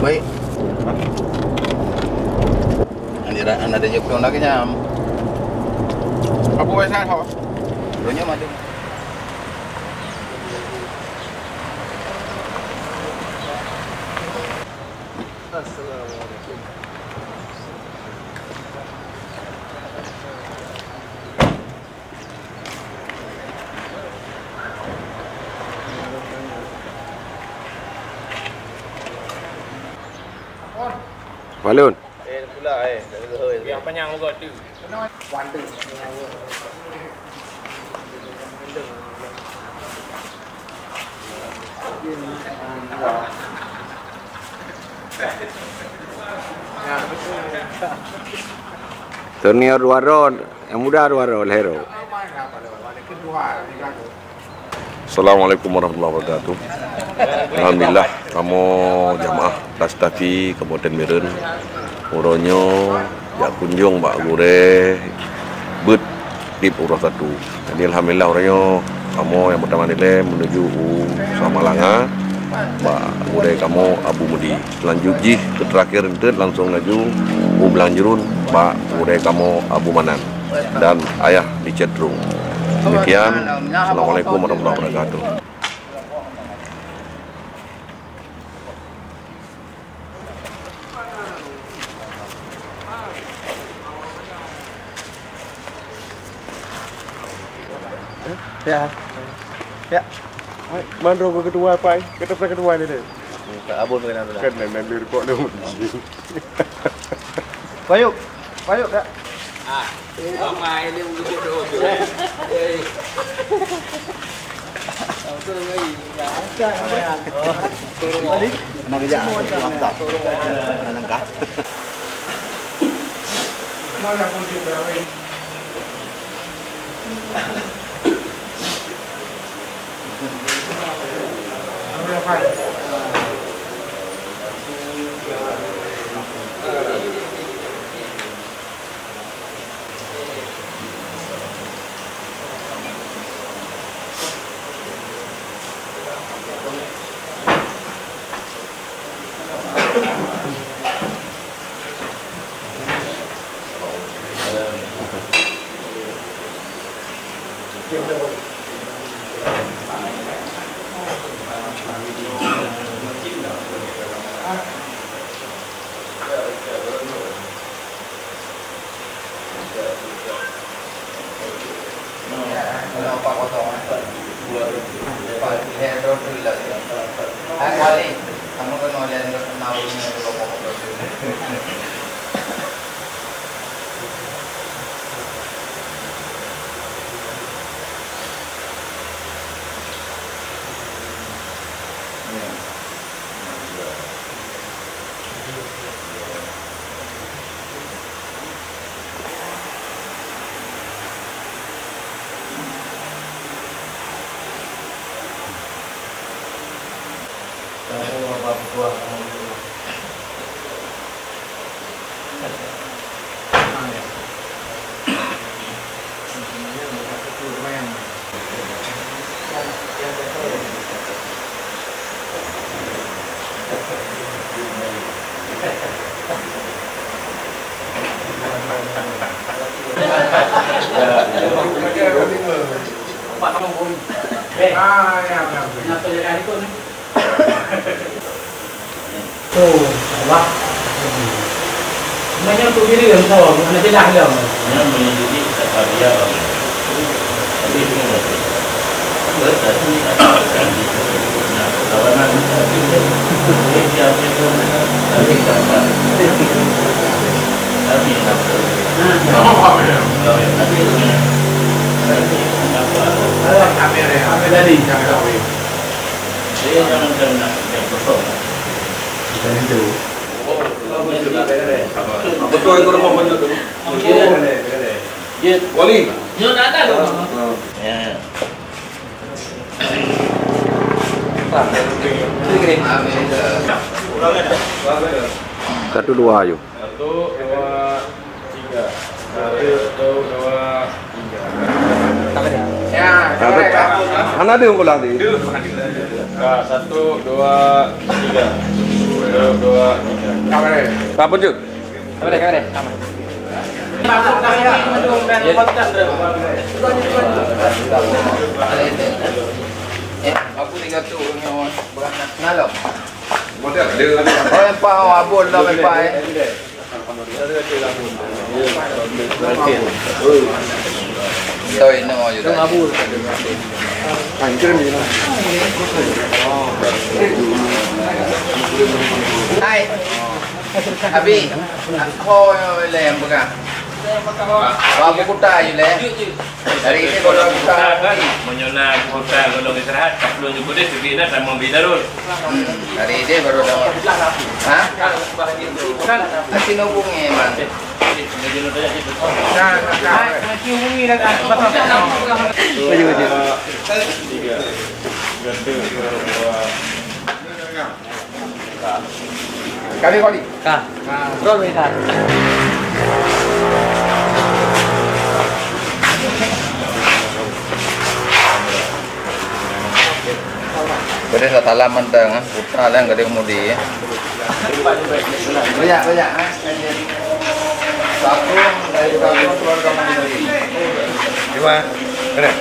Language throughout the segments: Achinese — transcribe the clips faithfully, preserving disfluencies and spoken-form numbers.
Baik. Anda, anda ada je peluang lagi nyam. Apa website ho? Dunia madu. Assalamualaikum. Walun. Eh, pula, eh. Yang panjang juga tu. Senior dua round, yang muda dua round, hero. Assalamualaikum warahmatullahi wabarakatuh. Alhamdulillah, kamoe jamaah Prestasi Kabupaten Bireuen uroe nyoe jak kunjong bak gurée beuet tieb uroe satu. Jadi, alhamdulillah, uroe nyoe kamoe nyang peutama dilée menuju u Samalanga bak gurée kamoe Abu Mudi. Lanjut jih keu terakhir enteuk langsung laju u Blang Jruen bak gurée kamoe Abu Manan dan ayah di Cetrung. Demikian, assalamualaikum warahmatullahi wabarakatuh. Ya. Ya. Hai, mandro ke ketua pai, kita ketua ni deh. Minta abon ke dalam. Kan dan dan dia report dia. Payuk, payuk kak. Ah, apa ini untuk bodoh tu? Eh. Nak kerja, mantap. Nak langkah. Oh, Allah. Meunyoe tu diri engkau, mana jelas lom. Nyan meunyoe diri tak sabar. Tapi itu yang Betul itu rumah banyak tu. Wali. Ya. Satu dua ayo. Satu, dua, tiga. Satu, dua, tiga. Hana ada yang pulang tadi. Nah, satu, dua, tiga. Apa tu? Kamera, kamera. Aman. Aku tiga tu nyawa. Nah, lo. Model dia. Oh, empat, oh, abon lo, empat, eh. Toi, no, you dah. Hai. Abi, ho lé nyang peugah. Ba buku ta you lé. Dari ini kalau buka. Meunyoe na buku ta golom istirahat, ka plueng jukut deh, seubie na tamong bi darul. Hmm, dari ini baru dapat. Ha? Masih nunggu ni, man. Nah, nah, nah. Masih hubungi dah, dah. Tiga. Tiga. Kali, kali. Ka. Ka. Roll, weh, ka. Boleh salam mantong, ah. Putar lah, gading mudi, ya. Banyak, banyak, ah. Satu dari satu keluarga mudi. Dua. Boleh.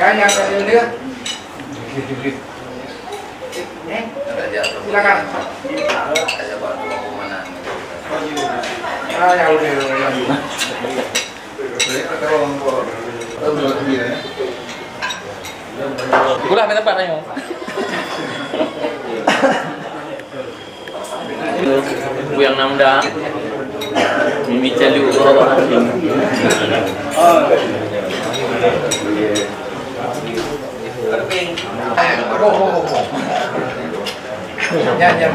Kan yang tak ada dia. Silakan. Ah, ya udah, ya udah. Udah, minta tempat ayo. Buyang Namda. Mimi Calu. Ya, ya.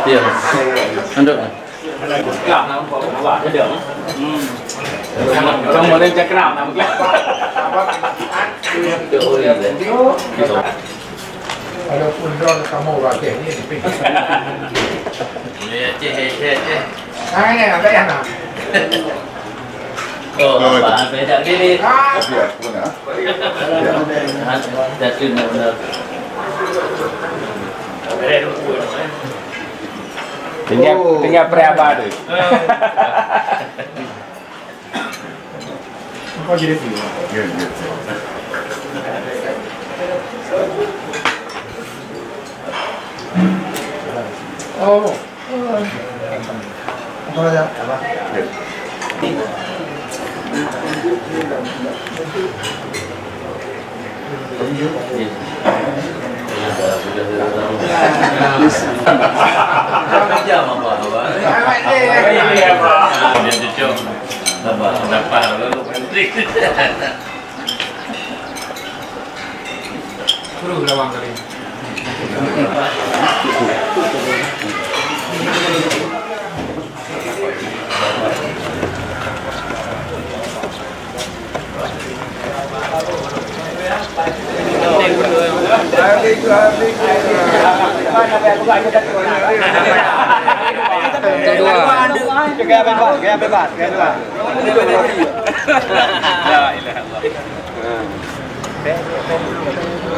Ya. Anduk. Orang boleh cakram nama. Walaupun drone kamu rakyat ni. Ya, ceh, ceh, ceh. Ah, ini ada yang nak. Oh, apa? Beda diri. Ah. Tapi aku nak. Jatuh nak benar. Tinggal, tinggal peraba tu. Kau jadi tu. Ya, ya. Oh. Apa ya? Apa? Ya. Suruh lawang kali.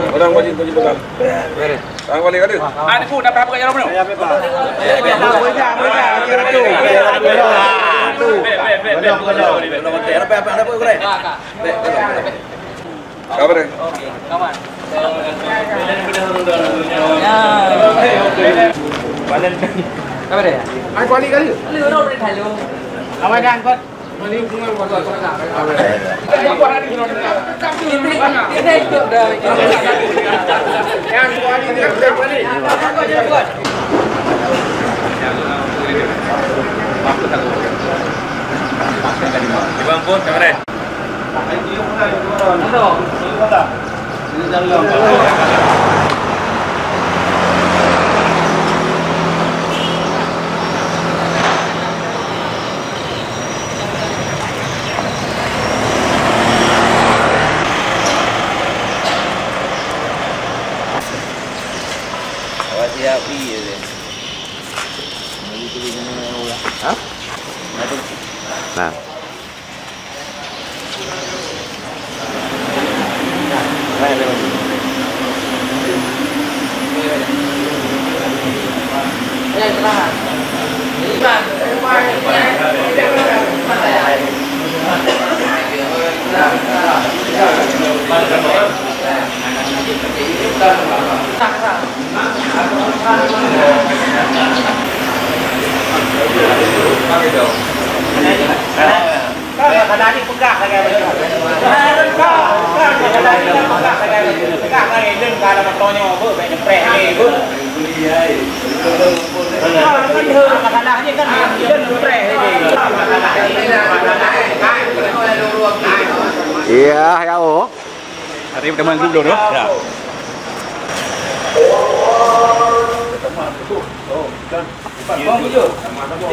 Orang wajib, wajib pegang. Tangan balik ada. Ah, ni pun dah berapa kali orang penuh? Apa dia? Apa dia? Ai, kuali kali. Awak dah angkat. Bang Pun, kamera. Awak siap pi je. Ha? Nah. Iya, ya, oh. Hari pertemuan grup dulu, ya.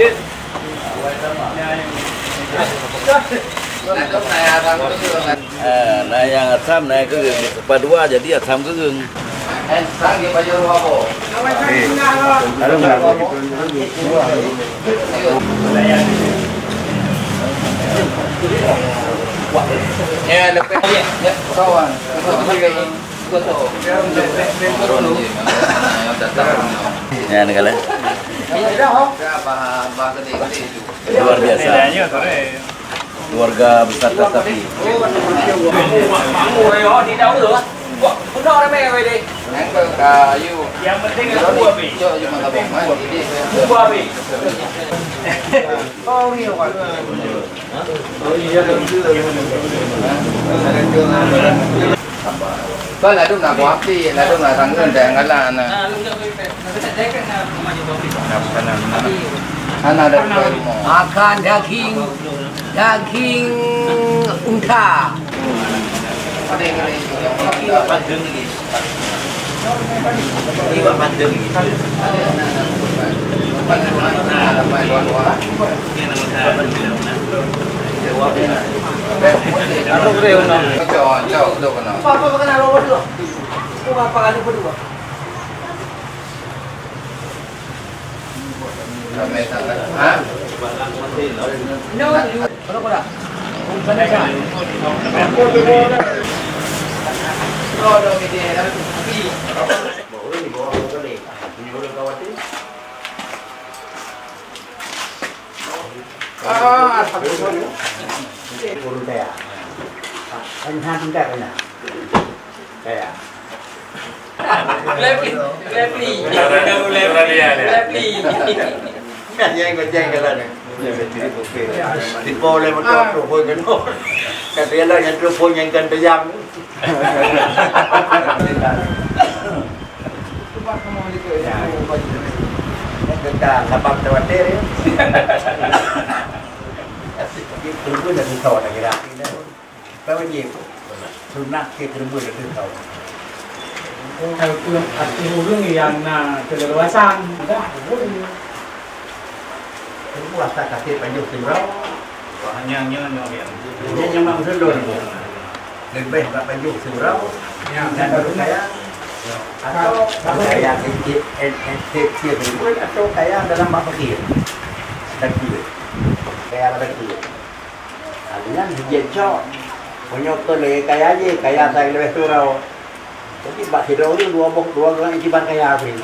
Eh, na nyang asam, na nyang keureung. Padua jadi asam keureung. Ya, lepas. Ya, kawan. Nyan kali. Luar biasa. Keluarga besar Kastapi. Yang penting aku habis. Aku habis. Kon ladôm na kuapi, ladôm na tanggong dan galak na. Hana ada kuah rumoh. Makan daging, daging unta. Lepi, lepi, lepi. Kan nyang gojeng jalan ni. Tipe oleh motor tu pun kena. Kata dia lah yang tu pun yang kan tayang. Yang kita lapar khawatir ya. Tunggu dah kita nak kira. Tahu je. Sunat ke terbuat itu tahu. Kalau tu hati urang yang na keleluasan, dah boleh. Terpuasa kasih panjang surau. Hanya nyonya yang. Dia cuma usul dua ribu. Lebih bak panjang surau. Yang dan baru kaya. Atau kaya kecil, kecil, kecil, atau kaya dalam bak fakir. Fakir. Kaya fakir. Ha, nyan hijén cok. Meunyoe keu lagèe kaya jih, kaya sai leubeh surau. Jadi, bak sidroe ureueng dua boh, dua ureueng itibar kaya tadi. Ha,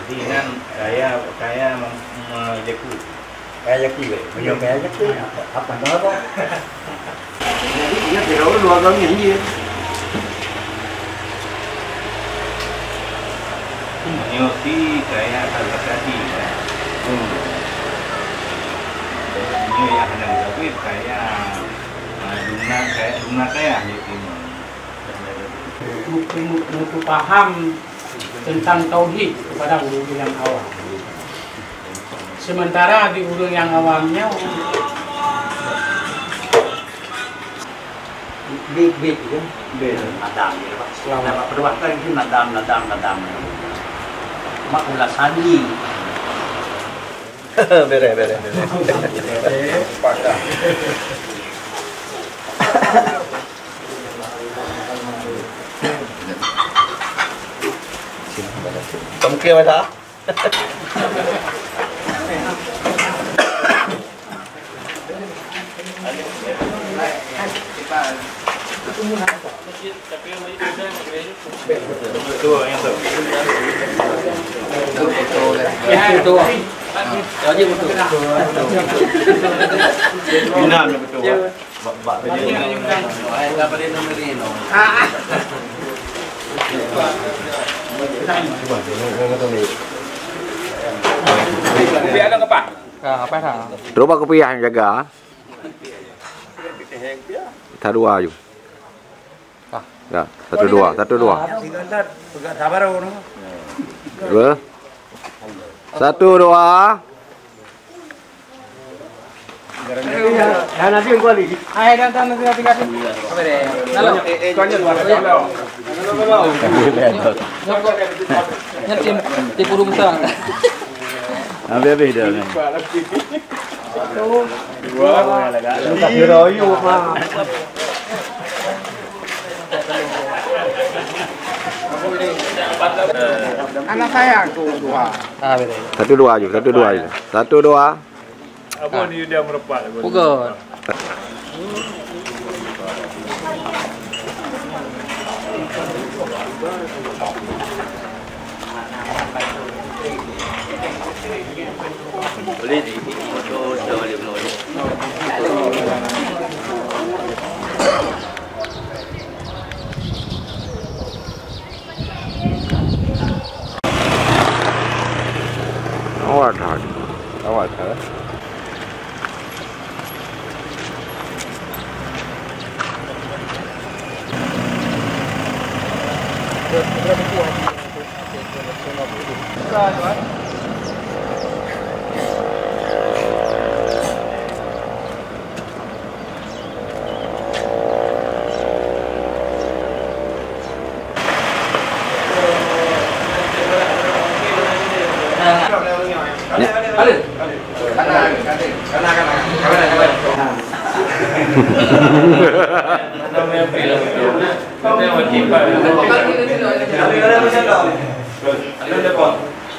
jadi nyan kaya, kaya mem-, meulakèe. Kaya jaki, meunyoe kaya jaki, apa nama? Jadi, ingat sidroe ureueng dua ureueng nyan jih. Meunyoe si kaya ka zakati, kan? Hmm. Meunyoe nyang hana zakati kaya, ah, dum na kaya, dum na kaya, jadi. Untuk, untuk, untuk paham tentang tauhid kepada ulama awam. Sementara di ureueng nyang awam nyoe, bit-bit je. Bit. Nadam je, Pak. Selamat. Nama perbuatan itu nadam, nadam, nadam. Mak ulah sani. Bereh, bereh, bereh. Tengke mata. Betul, yang tu. Betul, betul. Wajib betul. Minat betul. Bak, bak tu je. Kopiah ada ke, Pak? Ah, apa dah? Terus bak kopiah yang jaga. Kita dua aju. Ah. Ya, satu dua, satu dua. Dua. Satu dua. Hai, dan, dan, nanti, nanti, nanti. Apa dia? Halo. Nanti, nanti puru besar. Habis-habis dah ni. Dua. Dua. Anak saya tu dua. Ah, betul. Satu dua aju, satu dua aju. Satu dua. Apa ni dia merepat? Pukul. Awak dah. Awak dah.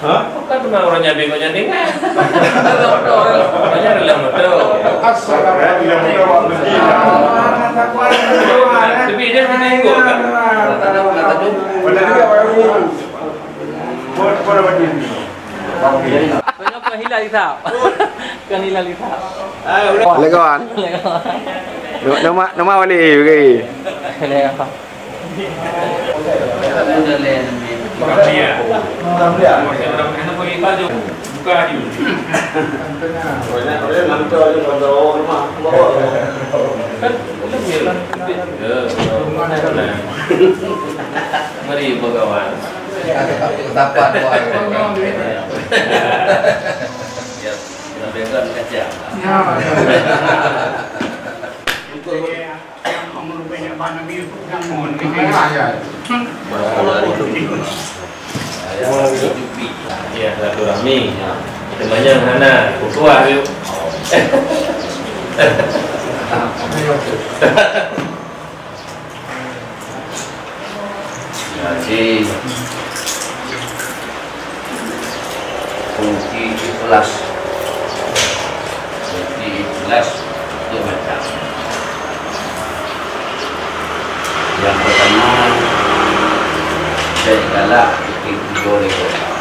Bukan cuma orang nyabing kau nyanding kan? Orangnya dalam motor. Tapi dia menengok kan? Kenapa hilang hisap? Kan hilang hisap. Boleh kawan. Boleh kawan. Nama, nama balik, okey. Boleh kawan. Mari berkawan. Dapat buat. Ya, kita pegang kaca. Ya. Ya, silaturahmi. Ya. Semuanya hana kutuah yuk. Jadi, kunci ikhlas. Kunci ikhlas dua macam. Yang pertama, bèk galak bikin video lé gobnyan.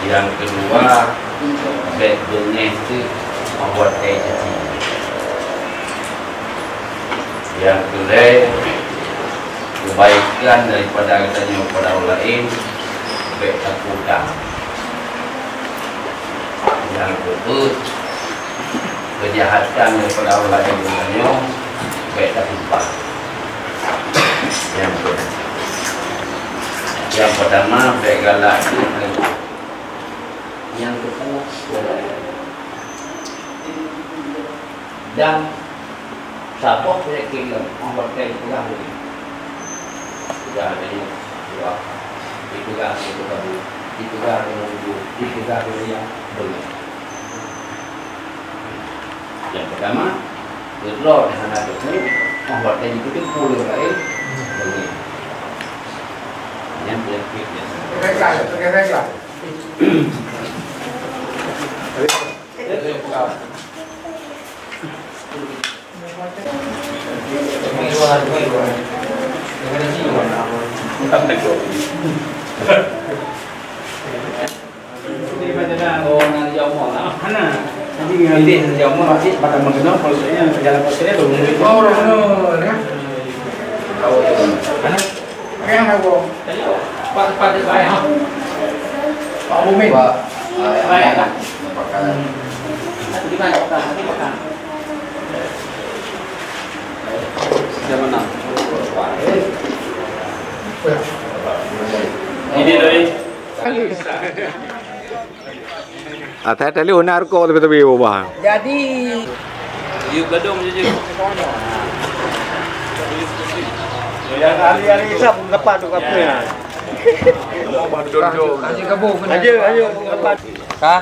Yang kedua, bèk beungéh teuk watèe jadi. Yang keulhèe, kebaikan daripada geutanyoe kepada orang lain bèk tapeudong. Yang keupeuet, keujahatan daripada orang lain geutanyoe bèk tatumpah. Yang keupeuet, yang pertama, bèk galak Nyang teupeu dan saboh peunyakét lom, oh, watèe jipeugah lé. Jipeugah lé, jipeugah lé, jipeugah lé, jipeugah lé, beungoh. Nyang peutama, keudroe hana teupeu, oh, watèe jipeuteupeu lé ureueng laén, beungoh. Nyan peunyakét biasa. Rega, rega. Pak Mumin. Pak, ah, ya, ya. Siapa nak? Ini dari Atai tali huna rukok tapi-tapi ubah. Jadi, yuk gadong je. Yang ahli-ahli hisab dapat tu apa ya? Aja, aja, dapat. Kah?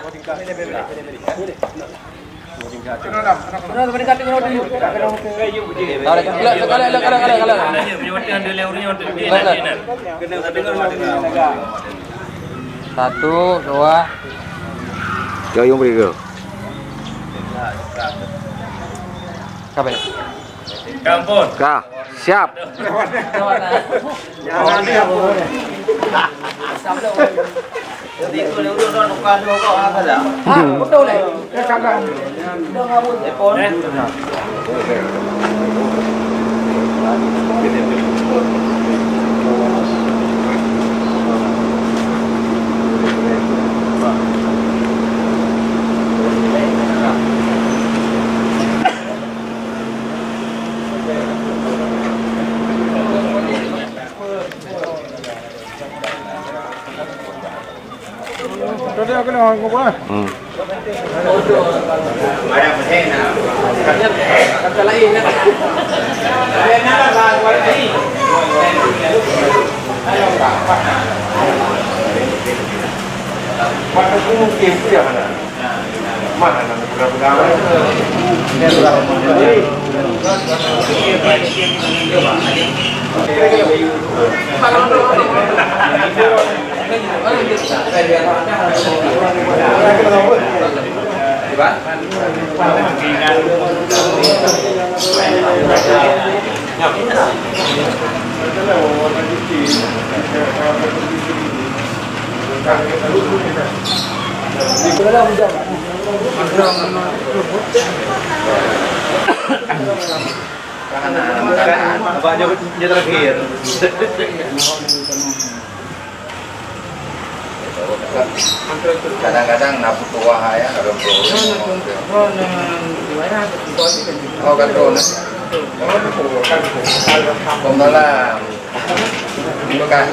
Satu, dua. Kau yang beri ke? Kabe. Kampun. Kah, siap. Hmm. Abang nyoe, nyoe terakhir. Kadang-kadang na peutuwah ya, ada peutuwah. Oh, kan tu, nah. Pembalam. Bukan.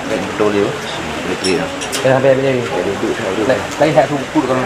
Betul ya. Betul ya. Dah sampai habis lagi. Jadi duduk selalu. Lagi satu pun kalau.